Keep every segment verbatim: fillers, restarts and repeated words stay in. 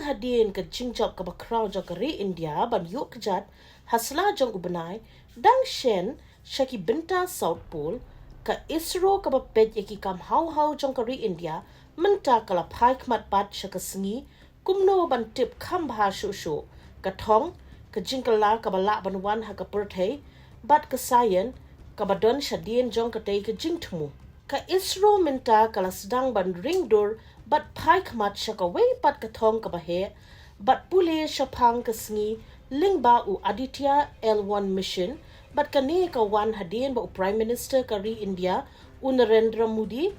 hadien ka jingjop kaba khraw jong ka ri India ban ïoh kjat ha sla jong u bnai, dang shen sha ki bynta South Pole, ka ISRO kaba peit ïa ki kam haw haw jong ka ri India mynta ka la phai khmat pat sha ka sngi kumno ban tip kham bha shuh shuh ka thong, ka jingkylla kaba lah ban wan ha ka pyrthei bad ka science kaba don shadien jong katei ka jingthmu. Ka ISRO mynta ka la sdang ban ring dur bad phai khmat sha kawei pat ka thong kaba heh bad pule shaphang ka sngi lyngba u Aditya L one mission, bad kane ka wan hadien ba u Prime Minister ka ri India, u Narendra Modi,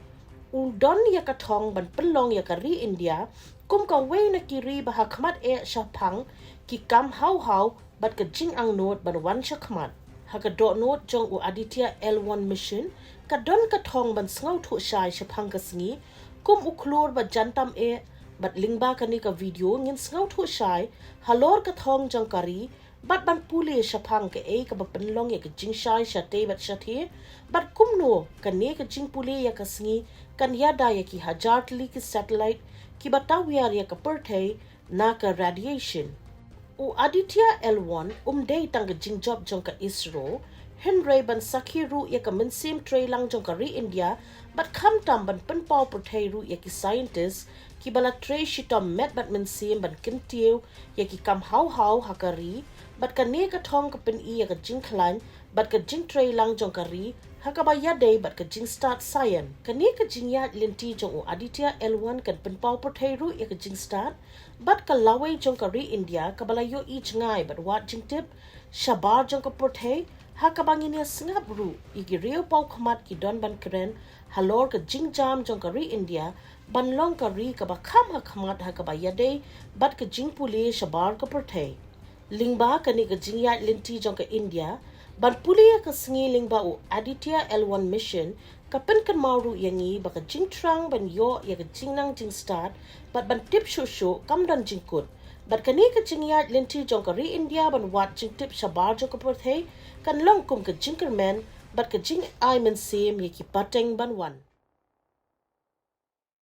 u don ïa ka thong ban pynlong ïa ka ri India kum kawei na ki ri ba ha khmat eh shaphang ki kam haw haw bad ka jingangnud ban wan sha khmat. Ha ka dohnud jong u Aditya L one mission, ka don ka thong ban sngewthuh shai shaphang ka sngi kum u khlur ba jan tam eh, bad lyngba kane ka video ngin sngewthuh shai halor ka thong jong ka ri bad ban pule shaphang kaei kaba pynlong ïa ka jingshai shatei bad shathie, bad kumno kane ka jingpule ïa ka sngi kan ïada ïa ki hajar tylli ki satellite kiba tawiar ïa ka pyrthei na ka radiation. U Aditya L one um dei tang ka jingjop jong ka ISRO, hynrei ban sakhi ruh ïa ka mynsiem treilang jong ka ri India, bad khamtam ban pynpaw pyrthei ruh ïa ki scientist kiba la trei shitom met bad mynsiem ban kyntiew ïa ki kam haw haw ha ka ri, bad kane ka thong ka pyni ïa ka jingkhlaiñ bad ka jingtreilang jong ka ri ha kaba ïadei bad ka jingstad science. Kane ka jingïaid lynti jong u Aditya L one kan pynpaw pyrthei ruh ïa ka jingstad bad ka lawei jong ka ri India kaba la ïohi jngai bad wad jingtip shabar jong ka pyrthei, ha kaba ngin ïa sngap ruh ïa ki riew paw khmat ki don ban kren halor ka jingjam jong ka ri India ban long ka ri kaba kham ha khmat ha kaba ïadei bad ka jingpule shabar ka pyrthei. Lyngba kane ka jingïaid lynti jong ka India ban pule ïa ka sngi lyngba u Aditya L one mission, ka pynkynmaw ruh ïa ngi ba ka jingthrang ban ïoh ïa ka jingnang jingstad bad ban tip shuh shuh kam don jingkut. Bad kane ka jingïaid lynti jong ka ri India ban wad jingtip shabar jong ka pyrthei kan long kum ka jingkyrmen bad ka jingai mynsiem ïa ki pateng ban wan.